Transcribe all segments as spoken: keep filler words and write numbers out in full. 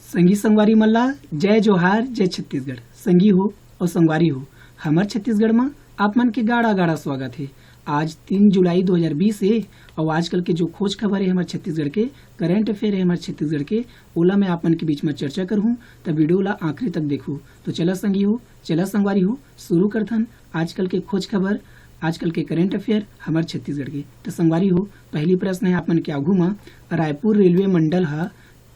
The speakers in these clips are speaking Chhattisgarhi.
संगी संगवारी मन ला जय जोहार, जय छत्तीसगढ़। संगी हो अउ संगवारी हो, हमर छत्तीसगढ़ म आप मन के गाड़ा गाड़ा स्वागत हे। आज तीन जुलाई दो हज़ार बीस हे अउ आजकल के जो खोज खबर हे हमर छत्तीसगढ़ के, करंट अफेयर हे हमर छत्तीसगढ़ के, ओला मैं आप मन के बीच म चर्चा करहूँ। त वीडियो ला आखिरी तक देखहू। तो चला संगी हो, चला संगवारी हो, शुरू करथन आजकल के खोज खबर, आजकल के करंट अफेयर हमर छत्तीसगढ़ के। त संगवारी हो, पहली प्रश्न हे आप मन के आघू म, रायपुर रेलवे मंडल ह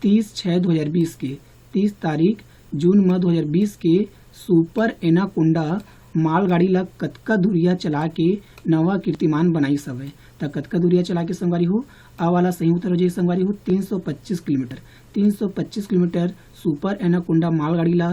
तीस छः दो हज़ार बीस के, तीस तारीख जून म दो हज़ार बीस के सुपर एनाकोंडा मालगाड़ी ला कतका दूरिया चला के नवा कीर्तिमान बनाइस हवय? त कतका दूरिया चला के संगवारी हो? आ वाला सही उत्तर हो जाही संगवारी हो तीन सौ पच्चीस किलोमीटर। तीन सौ पच्चीस किलोमीटर सुपर एनाकोंडा मालगाड़ी ला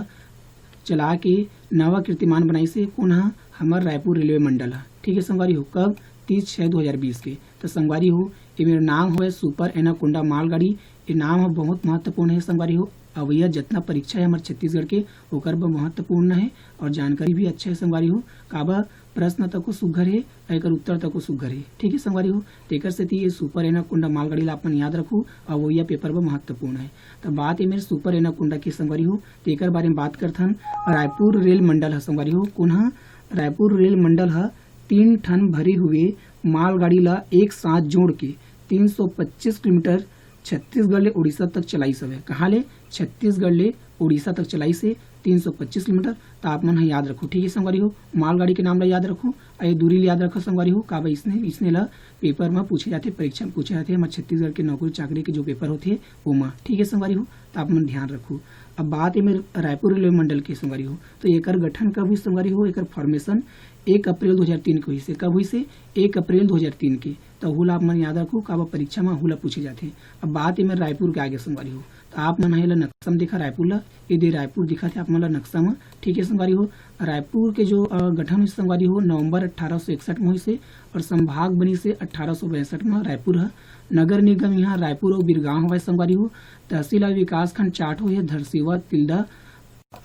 चला के नवा कीर्तिमान बनाइस हे। कोन ह? हमर रायपुर रेलवे मंडल ह। ठीक है संगवारी हो, कब? तीस छः दो हज़ार बीस के। त संगवारी हो, ये मेर नाम हवय सुपर एनाकोंडा मालगाड़ी। ये नाम ह बहुत महत्वपूर्ण हे संगवारी हो। अवइया जतना परीक्षा हे हमर छत्तीसगढ़ के, ओकर बर महत्वपूर्ण हे और जानकारी भी अच्छा हे संगवारी हो। काबर, प्रश्न तको सुघ्घर हे, एकर उत्तर तको सुघ्घर हे। ठीक हे संगवारी हो, तेकर सेती ये सुपर एनाकोंडा मालगाड़ी ला अपन याद रखू, अवइया पेपर बर महत्वपूर्ण हे। त बात ए मेर सुपर एनाकोंडा के संगवारी हो, तेकर बारे में बात करथन। रायपुर रेल मंडल ह संगवारी हो, कोन ह? रायपुर रेल मंडल ह तीन ठन भरे हुए मालगाड़ी ला एक साथ जोड़ के तीन सौ पच्चीस किलोमीटर छत्तीसगढ़ ले उड़ीसा तक चलाइस हवय। कहाँ ले? छत्तीसगढ़ ले उड़ीसा तक चलाइस हे तीन सौ पच्चीस किलोमीटर। त आप मन ह याद रखो, ठीक है संगवारी हो, मालगाड़ी के नाम ला याद रखो, अउ ये दूरी ला याद रखो संगवारी हो। काबर इसने, इसने ला पेपर म पूछे जाथे, परीक्षा म पूछे जाथे, हमर छत्तीसगढ़ के नौकरी चाकरी के जो पेपर होथे ओमा, ठीक है संगवारी हो। त आप मन ध्यान रखो। अब बात ए मेर रायपुर रेलवे मंडल के संगवारी हो, तो एकर गठन कब हुई संगवारी हो, एकर फॉर्मेशन एक अप्रैल दो हज़ार तीन के हुई से। कब हुई से? एक अप्रैल दो हज़ार तीन के। त ओहू ला आप मन याद रखो, काबर परीक्षा म ओहू ला पूछे जाथे। अब बात ए मेर रायपुर के आगे संगवारी हो, त आप मन ह एला नक्शा म देखा रायपुर ला, ये दे रायपुर दिखत हे आप मन ला नक्शा म। ठीक है संगवारी हो, रायपुर के जो, अ, गठन हुई संगवारी हो नवंबर अट्ठारह सौ इकसठ में हुई से और संभाग बनी से अट्ठारह सौ बासठ में रायपुर ह। नगर निगम यहाँ रायपुर और बिरगांव हवय संगवारी हो। तहसील और विकास खंड चार ठो हे, धरसीवा, तिल्दा,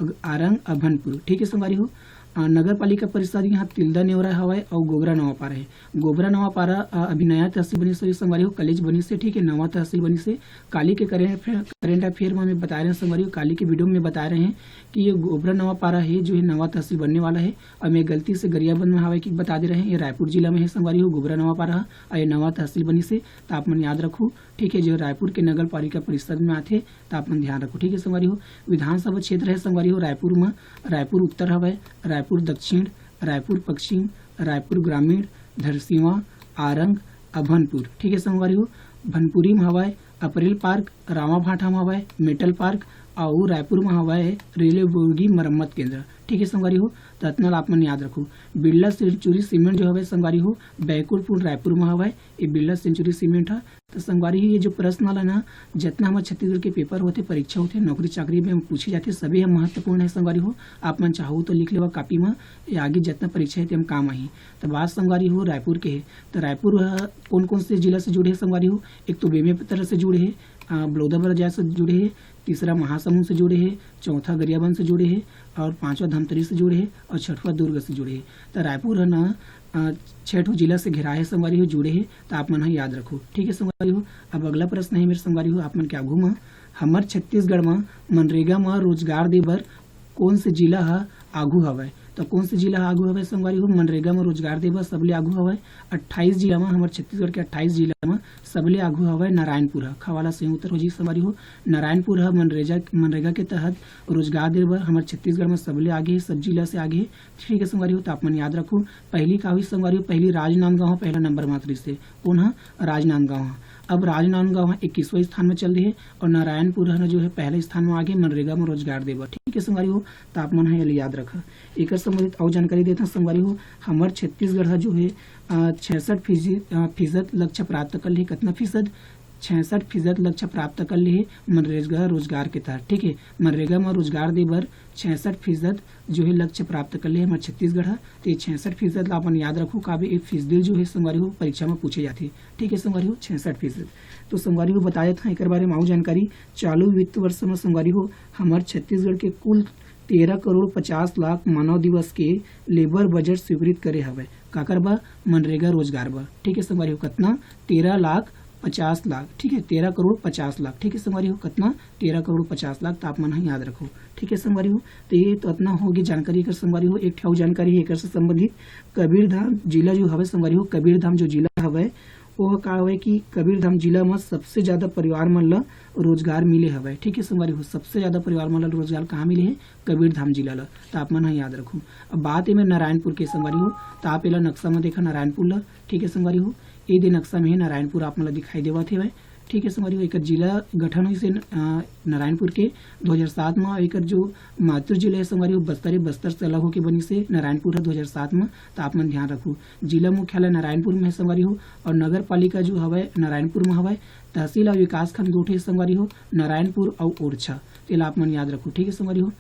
अग-, आरंग, अभनपुर। ठीक है संगवारी हो, अ, नगर पालिका परिषद यहाँ तिल्दा नेवरा हवय और गोबरा नवापारा है। गोबरा नवापारा, अ, अभी नया तहसील बनी से संगवारी हो, कलेज बनी से, ठीक है, नवा तहसील बनी से। काली के करेंट अफेयर, करेंट अफेयर में हमें बता रहे हैं संगवारी हो, काली के वीडियो में बता रहे हैं कि ये गोबरा नवापारा है जो है नवा तहसील बनने वाला है। और मैं गलती से गरियाबंद में हवय कि बता दे रहे हैं, ये रायपुर जिला में है संगवारी हो, गोबरा नवापारा है और ये नवा तहसील बनी से। तो आप मन याद रखो, ठीक है, जो रायपुर के नगर पालिका परिषद में आथे, त आप मन ध्यान रखो, ठीक है संगवारी हो। विधानसभा क्षेत्र है संगवारी हो रायपुर में, रायपुर उत्तर हवय, रायपुर दक्षिण, रायपुर पश्चिम, रायपुर ग्रामीण, धरसीवा, आरंग, अभनपुर, ठीक है संगवारी हो। भनपुरी में हवय, अपरेल पार्क, रावाभाटा में हवय, मेटल पार्क, अउ रायपुर में हवय रेलवे बोगी मरम्मत केंद्र, ठीक है संगवारी हो। त अतना ला आप मन याद रखो। बिरला सेंचुरी सीमेंट जो हवय संगवारी हो, बैकुंठपुर रायपुर में हवय, ये बिरला सेंचुरी सीमेंट ह। त संगवारी हो, ये जो प्रश्न आला ना, जतना हमर छत्तीसगढ़ के पेपर होथे, परीक्षा होथे, नौकरी चाकरी में पूछे जाथे, सभी ह महत्वपूर्ण है संगवारी हो। आप मन चाहो तो लिख लेवा कॉपी म, ये आगे जतना परीक्षा है, तेम काम आही। त बात संगवारी हो रायपुर के है, त रायपुर ह कोन कोन से जिला से जुड़े है संगवारी हो? एक तो बेमेतरा से जुड़े है, अ, बलौदाबाजार से जुड़े है, तीसरा महासमुंद से जुड़े है, चौथा गरियाबंद से जुड़े है और पांचवा धमतरी से जुड़े है और छठवा दुर्ग से जुड़े है। त रायपुर ह ना, अ, छह ठो जिला से घेरा है संगवारी हो, जुड़े है, त आप मन ह याद रखो, ठीक है संगवारी हो। अब अगला प्रश्न है मेरे संगवारी हो आप मन के आगू म, हमर छत्तीसगढ़ म मनरेगा म रोजगार दे बर कोन से जिला ह आगू हवय? त कोन से जिला ह आगू हवय संगवारी हो? मनरेगा म रोजगार दे बर सबले आगू हवय। अट्ठाईस जिला म, हमर छत्तीसगढ़ के अट्ठाईस जिला म सबले आगू हवय नारायणपुर ह। ख वाला सही उत्तर हो जी संगवारी हो। नारायणपुर ह मनरेजा, मनरेगा के तहत रोजगार दे बर हमर छत्तीसगढ़ म सबले आगे हे, सब जिला से आगे हे। ठीक है संगवारी हो, त आप मन याद रखो, पहली का हुई संगवारी हो, पहली राजनांदगांव ह पहला नंबर मात्र से। कोन ह? राजनांदगांव ह। अब राजनांदगांव ह इक्कीसवाँ स्थान में चल रही है और नारायणपुर ह न जो है पहले स्थान में आगे मनरेगा में रोजगार देबर। ठीक है संगवारी हो, त आप मन ह एला याद रखा। एकर संबंधित अउ जानकारी देत हन संगवारी हो, हमर छत्तीसगढ़ ह जो है, अ, छियासठ फीसदी, अ, फीसद लक्ष्य प्राप्त कर ले। कितना फीसद? छियासठ फीसद लक्ष्य प्राप्त कर ले हे मनरेगा रोजगार के तहत। ठीक है, मनरेगा में रोजगार दे बर छियासठ फीसद जो है लक्ष्य प्राप्त कर ले हमर छत्तीसगढ़ ह। तो ये छियासठ फीसद ला अपन याद रखो, काबे ये फीसदी जो है संगवारी हो परीक्षा में पूछे जाथे। ठीक है संगवारी हो, छियासठ फीसद। तो संगवारी हो बता देत हन एकर बारे में अउ जानकारी। चालू वित्त वर्ष में संगवारी हो हमर छत्तीसगढ़ के कुल तेरह करोड़ पचास लाख मानव दिवस के लेबर बजट स्वीकृत करे हवय। काकर बर? मनरेगा रोजगार बर। ठीक है संगवारी हो, कितना? तेरह लाख पचास लाख, ठीक है, तेरह करोड़ पचास लाख, ठीक है संगवारी हो, कतना? तेरह करोड़ पचास लाख, तो आप मन ह याद रखो, ठीक है संगवारी हो। तो ये तो अतना होगे जानकारी एकर संगवारी हो। एक ठे अउ जानकारी है एकर से संबंधित, कबीरधाम जिला जो हवय संगवारी हो, कबीरधाम जो जिला हवय, वो का हवय कि कबीरधाम जिला म सबसे ज्यादा परिवार मन ल रोजगार मिले हवय, ठीक है संगवारी हो, सबसे ज्यादा परिवार मन ल रोजगार कहाँ मिले है? कबीरधाम जिला ल, तो आप मन ह याद रखो। अब बात एमे नारायणपुर के संगवारी हो, तो आप एला नक्शा म देखा नारायणपुर ल, ठीक है संगवारी हो, ए दे नक्शा में हे नारायणपुर आप मन ल दिखाई देवत हेवय, ठीक है संगवारी हो। एकर जिला गठन होइस हे, अ, नारायणपुर के दो हज़ार सात म, एकर जो मातृ जिला है संगवारी हो बस्तर है, बस्तर से अलग होके बनिस हे नारायणपुर ह दो हज़ार सात म, तो आप मन ध्यान रखू। जिला मुख्यालय नारायणपुर में है संगवारी हो, और नगर पालिका जो हवय नारायणपुर में हवय। तहसील और विकास खंड दो ठे संगवारी हो, नारायणपुर और ओरछा, तेला आप मन याद रखू, ठीक है संगवारी हो।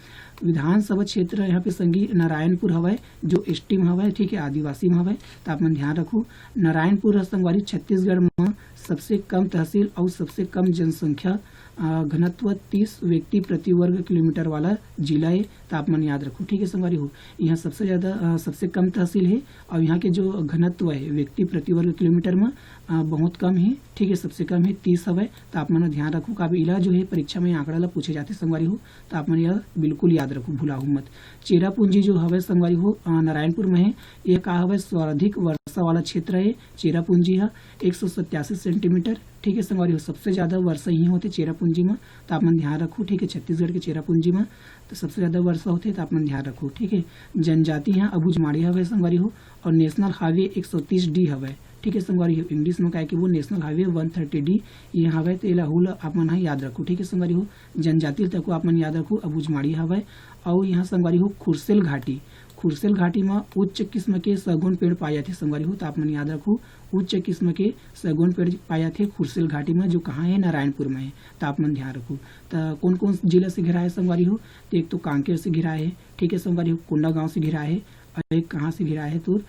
विधानसभा क्षेत्र यहाँ पे संगी नारायणपुर हवय, जो एसटी में हवय, ठीक है, आदिवासी में हवय, तो आप मन ध्यान रखू। नारायणपुर ह संगवारी छत्तीसगढ़ में सबसे कम तहसील और सबसे कम जनसंख्या, अ, घनत्व तीस व्यक्ति प्रति वर्ग किलोमीटर वाला जिला है, तो आप मन याद रखू, ठीक है संगवारी हो। यहाँ सबसे ज्यादा, अ, सबसे कम तहसील है और यहाँ के जो घनत्व है व्यक्ति प्रति वर्ग किलोमीटर में, अ, बहुत कम है, ठीक है, सबसे कम है तीस हवय, तो आप मन ध्यान रखू। काबर इला जो है परीक्षा में आंकड़ा ला पूछे जाते संगवारी हो, तो आप मन यह बिल्कुल याद रखू, भुलाहू मत। चेरापूंजी जो हवय संगवारी हो, अ, नारायणपुर में है। यह का हवय? सर्वाधिक वर्षा वाला क्षेत्र है चेरापूंजी ह, एक सौ सत्तासी सेंटीमीटर, ठीक है संगवारी हो। सबसे ज्यादा वर्षा ही होते चेरापूंजी में, तो आप मन ध्यान रखू, ठीक है, छत्तीसगढ़ के चेरापूंजी में तो सबसे ज्यादा वर्षा होते, तो आप मन ध्यान रखू, ठीक है। जनजाति यहाँ अबुझमाड़ी हवय संगवारी हो, और नेशनल हाईवे एक सौ तीस डी हवय, ठीक है संगवारी हो। इंग्लिश में कहे कि वो नेशनल हाईवे वन थर्टी डी ये हवय, तो एला हू ल आप मन ह याद रखू, ठीक है संगवारी हो। जनजाति तको आप मन याद रखू, अबुझमाड़ी हवय। अउ यहाँ संगवारी हो खुरसेल घाटी, खुरसेल घाटी म उच्च किस्म के सगोन पेड़ पाए जाथे संगवारी हो, तो आप मन याद रखू, उच्च किस्म के सगोन पेड़ पाए जाथे खुरसेल घाटी म, जो कहाँ है? नारायणपुर में है, तो आप मन ध्यान रखू। तो कौन कौन जिला से घिरा है संगवारी हो? तो एक तो कांकेर से घिरा है, ठीक है संगवारी हो, कोंडागांव से घिरा है, और एक कहाँ से घिरा है? तो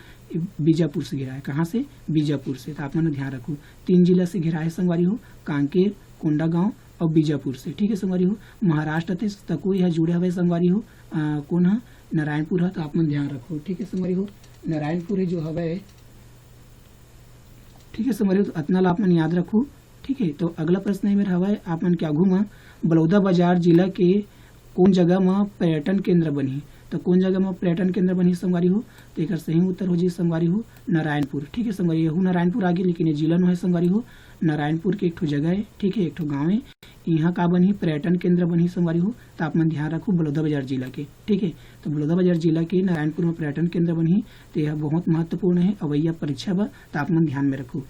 बीजापुर से घिरा है। कहाँ से? बीजापुर से। तो आप मन ध्यान रखू, तीन जिला से घिरा है संगवारी हो, कांकेर, कोंडागांव और बीजापुर से, ठीक है संगवारी हो। महाराष्ट्र ते तको यह जुड़े हवे संगवारी हो, अ, कौन ह? नारायणपुर ह, तो आप मन ध्यान रखो, ठीक है संगवारी हो। नारायणपुर ही जो हवे, ठीक है संगवारी हो, तो अतना ला आप मन याद रखू, ठीक है। तो अगला प्रश्न है मेरा हवे, आप मन के आगू में बलौदा बाजार जिला के कौन जगह म पर्यटन केंद्र बनही? तो कौन जगह म पर्यटन केंद्र बनही संगवारी हो? तो एकर सही उत्तर हो जी संगवारी हो नारायणपुर, ठीक है संगवारी हो। नारायणपुर आगे, लेकिन ये जिला नो है संगवारी हो, नारायणपुर के एक ठो जगह है, ठीक है, एक ठो गांव है। यहाँ का बनही? पर्यटन केंद्र बनही संगवारी हो, तो आप मन ध्यान रखू बलौदा बाजार जिला के, ठीक है। तो बलौदा बाजार जिला के नारायणपुर में पर्यटन केंद्र बनही, तो यह बहुत महत्वपूर्ण है अवैया परीक्षा बर, तो आप मन ध्यान में रखू।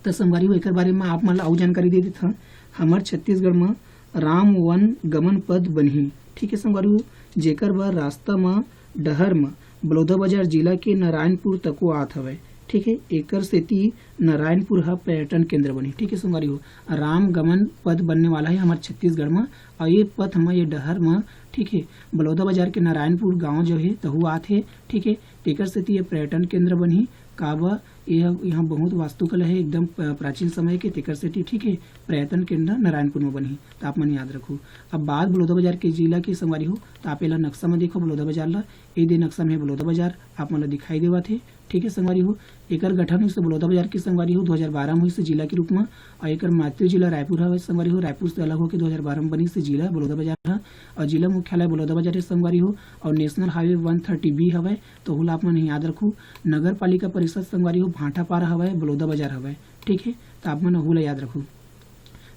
तो संगवारी हो, एकर बारे में आप मन ला अउ जानकारी दे देथन। हमर छत्तीसगढ़ में राम वन गमन पथ बनही, ठीक है संगवारी हो, जेकर बर रास्ता म डहर म बलौदाबाजार जिला के नारायणपुर तको आत हवय। ठीक है, एकर सेती नारायणपुर ह पर्यटन केंद्र बनही। ठीक है संगवारी हो, राम गमन पथ बनने वाला है हमर छत्तीसगढ़ म, और ये पथ म, ये डहर म, ठीक है, बलौदाबाजार के नारायणपुर गांव जो है तहु आत है। ठीक है, तेकर सेती ये पर्यटन केंद्र बनही। काबर ये ह-, यहाँ बहुत वास्तुकला है एकदम प-, प्राचीन समय के, तेकर सेती, ठीक है, पर्यटन केंद्र नारायणपुर म बनही, त आप मन याद रखू। अब बात बलौदाबाजार के जिला के संगवारी हो, त आप एला नक्शा म देखो बलौदाबाजार ला, ए दे नक्शा में बलौदाबाजार आप मन ला दिखाई देवत हे। ठीक है संगवारी हो, एकर गठन हुई से बलौदाबाजार के संगवारी हो दो हज़ार बारह में हुई से जिला के रूप में, और एकर मातृ जिला रायपुर हवे संगवारी हो, रायपुर से अलग होके दो हज़ार बारह में बनी से जिला बलौदाबाजार ह, और जिला मुख्यालय बलौदाबाजार है संगवारी हो, और नेशनल हाईवे वन थर्टी बी हवे, तो ओला आप मन याद रखू। नगर पालिका परिषद संगवारी हो भाटापारा हवे, बलौदाबाजार हवे, ठीक है, तो आप मन ओला याद रखू।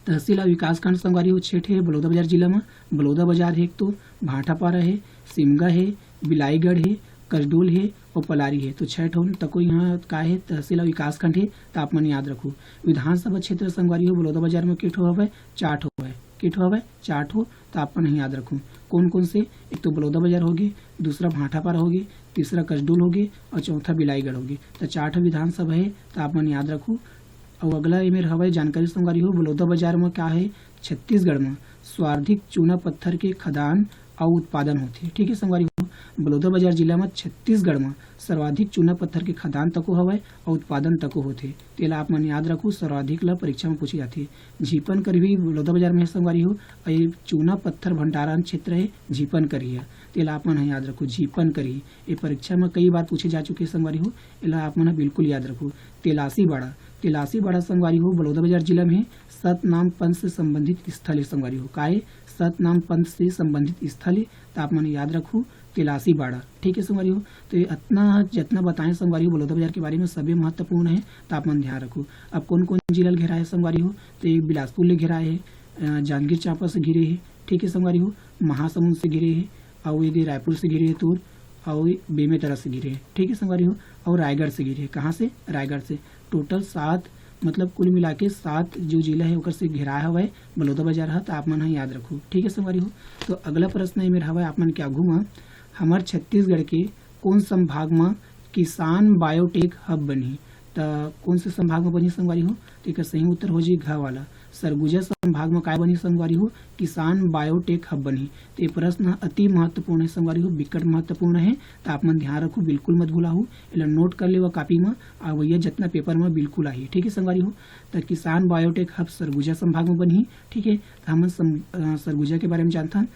तहसील अउ विकासखंड संगवारी हो छः ठे हे बलौदाबाजार जिला म। बलौदाबाजार हे एक तो, भाटापारा हे, सिमगा हे, बिलाईगढ़ हे, कसडोल हे अउ पलारी हे। तो छः ठो तको यहाँ का हे, तहसील अउ विकासखंड हे, त आप मन याद रखू। विधानसभा क्षेत्र संगवारी हो बलौदाबाजार म के ठो हवय? चार ठो हवय। के ठो हवय? चार ठो। त आप मन ह याद रखू, कौन कौन से? एक तो बलौदाबाजार होगे, दूसरा भाटापारा होगे, तीसरा कसडोल होगे अउ चौथा बिलाईगढ़ होगे। त चार ठो विधानसभा हे, त आप मन याद रखू। अउ अगला एमेर हवय जानकारी संगवारी हो, बलौदाबाजार म का हे? छत्तीसगढ़ म सर्वाधिक चूना पत्थर के खदान अउ उत्पादन होथे। ठीक है संगवारी हो, बलौदाबाजार जिला म छत्तीसगढ़ म सर्वाधिक चूना पत्थर के खदान तको हवय अउ उत्पादन तको होथे। तेला आप मन याद रखू, सर्वाधिक ला परीक्षा म पूछे जाथे। झीपन करही बलौदाबाजार म हे संगवारी हो, अउ ये चूना पत्थर भंडारण क्षेत्र हे झीपन करही ह। तेला आप मन ह याद रखू, झीपन करही। ये परीक्षा म कई बार पूछे जा चुके हे संगवारी हो, एला आप मन ह बिल्कुल याद रखू। तेलासी बाड़ा, तिलासी बाड़ा संगवारी हो, बलौदाबाजार जिला में हे, सतनाम पंथ से संबंधित स्थल हे संगवारी हो। का हे? सतनाम पंथ से संबंधित स्थल हे, त आप मन याद रखू, तिलासी बाड़ा। ठीक हे संगवारी हो, तो ये अतना जितना बताएं संगवारी हो बलौदाबाजार के बारे में, सभी महत्वपूर्ण हे, त आप मन ध्यान रखू। अब कौन कौन जिला ल घेराए हे संगवारी हो? तो ये बिलासपुर ले घेराए हे, अ, जांजगीर चांपा से घिरे हे, ठीक हे संगवारी हो, महासमुंद से घिरे हे, अउ ये दे रायपुर से घिरे हे तोर, अउ ये बेमेतरा से घिरे हे, ठीक हे संगवारी हो, अउ रायगढ़ से घिरे हे। कहाँ से? रायगढ़ से। टोटल सात, मतलब कुल मिला के सात जो जिला हे ओकर से घेराए हवय बलौदाबाजार ह, त आप मन ह याद रखू, ठीक हे संगवारी हो। तो अगला प्रश्न ये मेर हवय आप मन के आघू म, हमर छत्तीसगढ़ के कौन संभाग म किसान बायोटेक हब बनही? त कौन से संभाग म बनही संगवारी हो? त एकर सही उत्तर हो जाही घ वाला, सरगुजा संभाग म काय बनही संगवारी हो? किसान बायोटेक हब बनही। त ये प्रश्न ह अति महत्वपूर्ण हे संगवारी हो, बिकट महत्वपूर्ण हे, त आप मन ध्यान रखू, बिल्कुल मत भुलाहू, एला नोट कर लेवा कॉपी म, अवइया जतना पेपर म बिल्कुल आही, ठीक हे संगवारी हो। त किसान बायोटेक हब सरगुजा संभाग म बनही, ठीक हे। त हमन सम-, अ, सरगुजा के बारे म जानथन,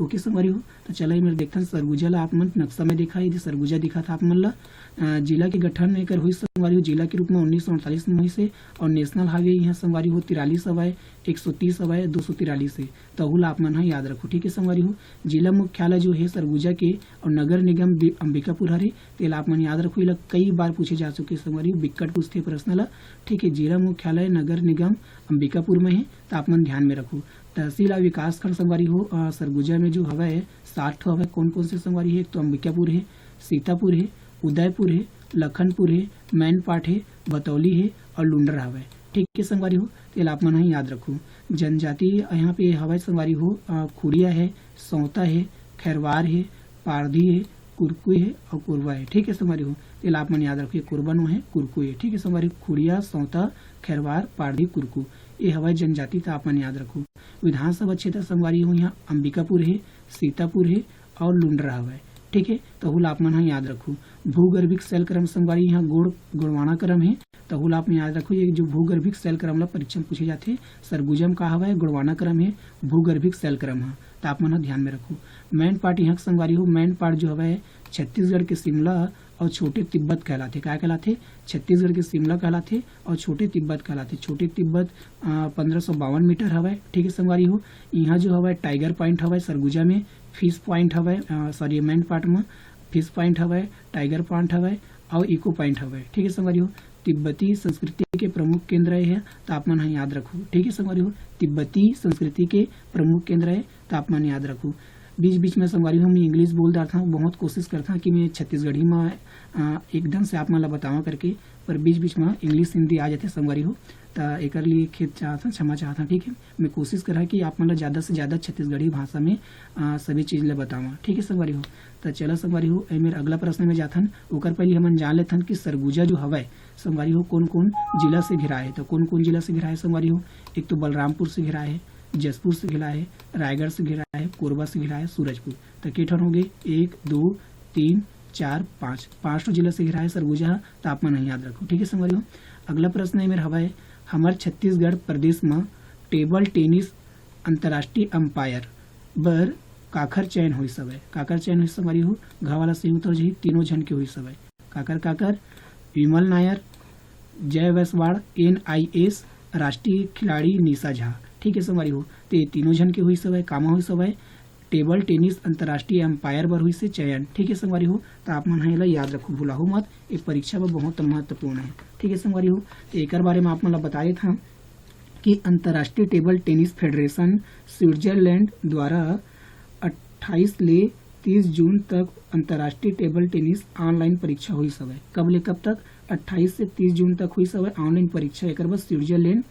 ओके संगवारी हो। त चला ये मेर देखथन सरगुजा ला, आप मन नक्शा में देखा, ये दे सरगुजा दिखत हे आप मन ला। अ, जिला के गठन एकर होइस संगवारी हो, जिला के रूप में उन्नीस सौ अड़तालीस में होइस हे, और नेशनल हाईवे यहाँ संगवारी हो तिरालीस हवय, एक सौ तीस हवय, दो सौ तिरालीस हे, त ओहू ला आप मन ह याद रखू, ठीक हे संगवारी हो। जिला मुख्यालय जो हे सरगुजा के और नगर निगम बि-, अंबिकापुर हरे, तेला आप मन याद रखू, एला कई बार पूछे जा चुके संगवारी हो, बिकट पूछथे प्रश्न ला, ठीक हे। जिला मुख्यालय नगर निगम अंबिकापुर में हे, त आप मन ध्यान में रखू। तहसील अउ विकासखंड संगवारी हो, अ, सरगुजा में जो हवय, सात ठो हवय। कौन कौन से संगवारी हे? एक तो अंबिकापुर हे, सीतापुर हे, उदयपुर हे, लखनपुर हे, मैनपाट हे, बतौली हे और लुंडरा हवय। ठीक हे संगवारी हो, तेला आप मन ह याद रखू। जनजाति यहाँ पे हवय संगवारी हो, अ, खुड़िया हे, सौता हे, खैरवार हे, पारधी हे, कुरकुई हे और कोरबा हे। ठीक हे संगवारी हो, तेला आप मन याद रखू, कोरबा नो हे, कुरकुई हे। ठीक हे संगवारी हो, खुड़िया, सौता, खैरवार, पारधी, कुरकू, ये हवय जनजाति, त आप मन याद रखू। विधानसभा क्षेत्र संगवारी हो, यहाँ अंबिकापुर हे, सीतापुर हे और लुंडरा हवय। ठीक हे, त ओहू ला आप मन ह याद रखू। भूगर्भिक शैल क्रम संगवारी, यहाँ गोड़-, गोड़वाना क्रम हे, त ओहू ला आप मन याद रखू। ये जो भूगर्भिक शैल क्रम ला परीक्षा में पूछे जाथे, सरगुजा म का हवय? गोड़वाना क्रम हे, भूगर्भिक शैल क्रम ह, त आप मन ह ध्यान में रखू। मैनपाट यहाँ के संगवारी हो, मैनपाट जो हवय छत्तीसगढ़ के शिमला और छोटे तिब्बत कहलाथे। का कहलाथे? छत्तीसगढ़ के शिमला कहलाथे और छोटे तिब्बत कहलाथे। छोटे तिब्बत, अ, पंद्रह सौ बावन मीटर हवय। ठीक हे संगवारी हो, यहाँ जो हवय टाइगर पॉइंट हवय सरगुजा में, फिश पॉइंट हवय, अ, सॉरी, मैनपाट में फिश पॉइंट हवय, टाइगर पॉइंट हवय और इको पॉइंट हवय। ठीक हे संगवारी हो, तिब्बती संस्कृति के प्रमुख केंद्र ये हे, त आप मन ह याद रखू। ठीक हे संगवारी हो, तिब्बती संस्कृति के प्रमुख केंद्र ये, त आप मन याद रखू। बीच-बीच में संगवारी हो, मैं इंग्लिश बोल डारथंव, बहुत कोशिश करथंव कि मैं छत्तीसगढ़ी म, अ, एकदम से आप मन ला बतावंव करके, पर बीच-बीच में इंग्लिश हिंदी आ जाथे संगवारी हो, त एकर लिए खेद चाहथंव, क्षमा चाहथंव, ठीक हे। मैं कोशिश करहूँ कि आप मन ला ज़्यादा से ज़्यादा छत्तीसगढ़ी भाषा में, अ, सभी चीज़ ला बतावंव, ठीक हे संगवारी हो। त चला संगवारी हो, ए मेर अगला प्रश्न में जाथन, ओकर पहले हमन जान लेथन कि सरगुजा जो हवय संगवारी हो, कोन-कोन जिला से घिराए हे। त कोन-कोन जिला से घिराए हे संगवारी हो? एक तो बलरामपुर से घिराए हे, जशपुर से घिराए हे, रायगढ़ से घिराए हे, कोरबा से घिराए हे, सूरजपुर। त के ठन हो गे? एक, दो, तीन, चार, पाँच, पाँच ठो जिला से घिराए हे सरगुजा ह, त आप मन ह याद रखो। ठीक हे संगवारी हो, अगला प्रश्न ए मेर हवय, हमर छत्तीसगढ़ प्रदेश म टेबल टेनिस अंतर्राष्ट्रीय अंपायर बर काखर चयन होइस हवय? काखर चयन होइस संगवारी हो? घ वाला सही उत्तर हो जाही, तीनों झन के होइस हवय। काकर काकर? विमल नायर, जय वैसवाड़, एन आई एस, राष्ट्रीय खिलाड़ी निशा झा। ठीक हे संगवारी हो, त ये तीनों झन के होइस हवय, कामा होइस हवय, टेबल टेनिस अंतर्राष्ट्रीय अंपायर बर होइस हे चयन। ठीक हे संगवारी हो, त आप मन ह एला याद रखू, भुलाहू मत, ये परीक्षा बर बहुत महत्वपूर्ण हे। ठीक हे संगवारी हो, त एकर बारे म आप मन ला बता देत हन कि अंतर्राष्ट्रीय टेबल टेनिस फेडरेशन स्विट्जरलैंड द्वारा अट्ठाईस ले तीस जून तक अंतर्राष्ट्रीय टेबल टेनिस ऑनलाइन परीक्षा होइस हवय। कब ले कब तक? अट्ठाईस से तीस जून तक होइस हवय ऑनलाइन परीक्षा, एकर बर स्विट्जरलैंड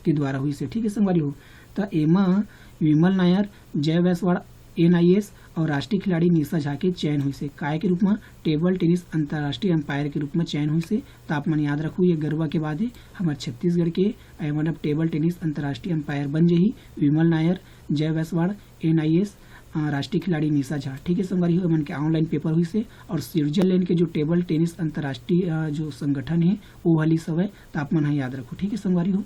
के द्वारा होइस हे। ठीक हे संगवारी हो, त एमा विमल नायर, जय वैसवाड़, एन आई एस और राष्ट्रीय खिलाड़ी निशा झा के चयन होइस हे। काय के रूप म? टेबल टेनिस अंतर्राष्ट्रीय अंपायर के रूप म चयन होइस हे। त आप मन याद रखू, ये गर्व के बात हे, हमर छत्तीसगढ़ के, अ, मतलब टेबल टेनिस अंतर्राष्ट्रीय अंपायर बन जही विमल नायर, जय वैसवाड़, एन आई एस, अ, राष्ट्रीय खिलाड़ी निशा झा। ठीक हे संगवारी हो, एमन के ऑनलाइन पेपर होइस हे और स्विट्जरलैंड के जो टेबल टेनिस अंतर्राष्ट्रीय, अ, जो संगठन हे, वो हलिस हवय, त आप मन ह याद रखू। ठीक हे संगवारी हो,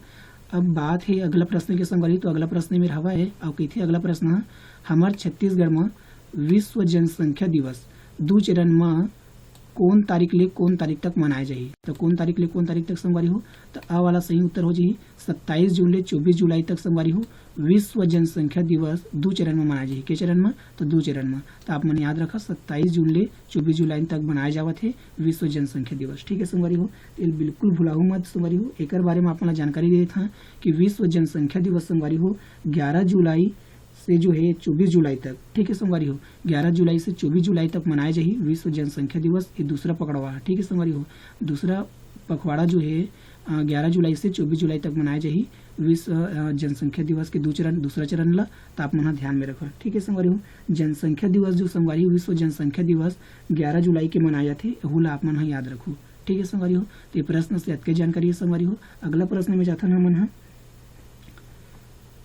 अब बात हे अगला प्रश्न के संगवारी, तो अगला प्रश्न मेर हवय, अउ कहिथे अगला प्रश्न ह, हमर छत्तीसगढ़ म विश्व जनसंख्या दिवस दू चरण म कोन तारीख ले कोन तारीख तक मनाए जाही? तो कोन तारीख ले कोन तारीख तक संगवारी हो? तो अ वाला सही उत्तर हो जाही सत्ताईस जून ले चौबीस जुलाई तक संगवारी हो। विश्व जनसंख्या दिवस दू चरण में मनाए जाही। के चरण में? तो दू चरण में। तो आप मन याद रखा, सत्ताईस जून ले चौबीस जुलाई तक मनाए जावत हे विश्व जनसंख्या दिवस। ठीक है संगवारी हो, तो ये बिल्कुल भुलाहू मत संगवारी हो। एकर बारे में आप मन ला जानकारी दे देत हन कि विश्व जनसंख्या दिवस संगवारी हो ग्यारह जुलाई से जो है चौबीस जुलाई तक, ठीक है संगवारी हो, ग्यारह जुलाई से चौबीस जुलाई तक मनाए जाही विश्व जनसंख्या दिवस। ये दूसरा पखवाड़ा, ठीक है संगवारी हो, दूसरा पखवाड़ा जो है अ, ग्यारह जुलाई से चौबीस जुलाई तक मनाए जाही विश्व अ, जनसंख्या दिवस के दू चरण, दूसरा चरण ला, तो आप मन ह ध्यान में रखा। ठीक है संगवारी हो, जनसंख्या दिवस जो संगवारी हो, विश्व जनसंख्या दिवस ग्यारह जुलाई के मनाए जाथे, एहू ला आप मन ह याद रखू। ठीक है संगवारी हो, तो ये प्रश्न से अतके जानकारी है संगवारी हो। अगला प्रश्न में जाथन हमन ह।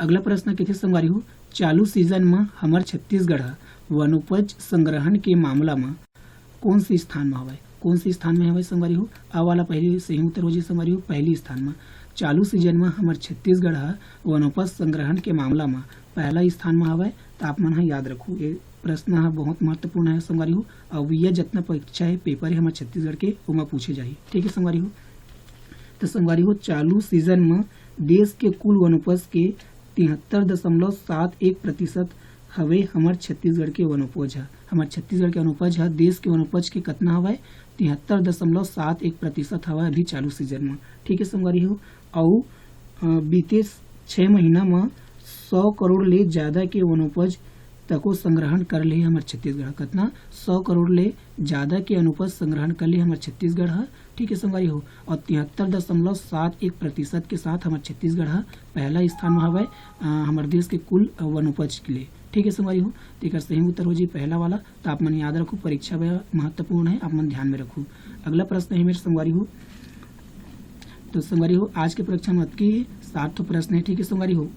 अगला प्रश्न कथे संगवारी हो, चालू सीजन म हमर छत्तीसगढ़ ह वनोपज संग्रहण के मामला म कौन से स्थान म हवय? कौन से स्थान म हवय संगवारी हो? अ वाला पहली सही उत्तर हो जी संगवारी हो, पहली स्थान म। चालू सीजन म हमर छत्तीसगढ़ ह वनोपज संग्रहण के मामला म पहला स्थान म हवय। त आप मन ह याद रखू, ये प्रश्न ह बहुत महत्वपूर्ण है संगवारी हो। अउ ये जितना परीक्षा है, पेपर है हमर छत्तीसगढ़ के, ओमा पूछे जाही। ठीक है संगवारी हो, तो संगवारी हो, चालू सीजन म देश के कुल वनोपज के तिहत्तर दशमलव सात एक प्रतिशत हवे हमर छत्तीसगढ़ के वनोपज ह। हमर छत्तीसगढ़ के वनोपज ह देश के वनोपज के कतना हवय? तिहत्तर दशमलव सात एक प्रतिशत हवय अभी चालू सीजन म। ठीक है संगवारी हो, अउ अ, बीते छः महीना म सौ करोड़ ले ज़्यादा के वनोपज तको संग्रहण कर ले हमर छत्तीसगढ़ ह। कतना? सौ करोड़ ले ज़्यादा के वनोपज संग्रहण कर ले हमर छत्तीसगढ़ ह। ठीक है संगवारी हो, और तिहत्तर दशमलव सात एक प्रतिशत के साथ हमर छत्तीसगढ़ ह पहला स्थान म हवय अ, हमर देश के कुल अ, वनोपज के लिए। ठीक है संगवारी हो, तो एकर सही उत्तर हो जी पहला वाला। तो आप मन याद रखो, परीक्षा बर महत्वपूर्ण है, आप मन ध्यान में रखो। अगला प्रश्न है मेरे संगवारी हो, तो संगवारी हो, आज के परीक्षा में अतके सात ठो प्रश्न है। ठीक है संगवारी हो,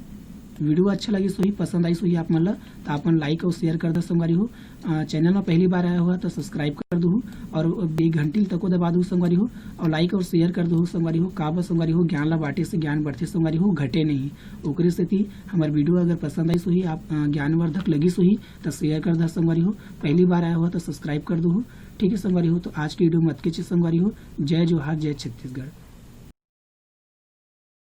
वीडियो अच्छा लगिस होही, पसंद आइस होही आप मन ला, तो आप मन लाइक और शेयर कर दो संगवारी हो। अ, चैनल में पहली बार आया हुआ तो सब्सक्राइब कर दो और ये घंटी तको दबा दो संगवारी हो, और लाइक और शेयर कर दो संगवारी हो। काबर संगवारी हो, ज्ञान ला बांटे से ज्ञान बढ़थे संगवारी हो, घटे नहीं। ओकरे सेती हमर वीडियो अगर पसंद आइस होही, आप अ, ज्ञानवर्धक लगिस होही तो शेयर कर दो संगवारी हो। पहली बार आया हुआ तो सब्सक्राइब कर दो। ठीक है संगवारी हो, तो आज की वीडियो में अतके चीज संगवारी हो। जय जोहार, जय छत्तीसगढ़।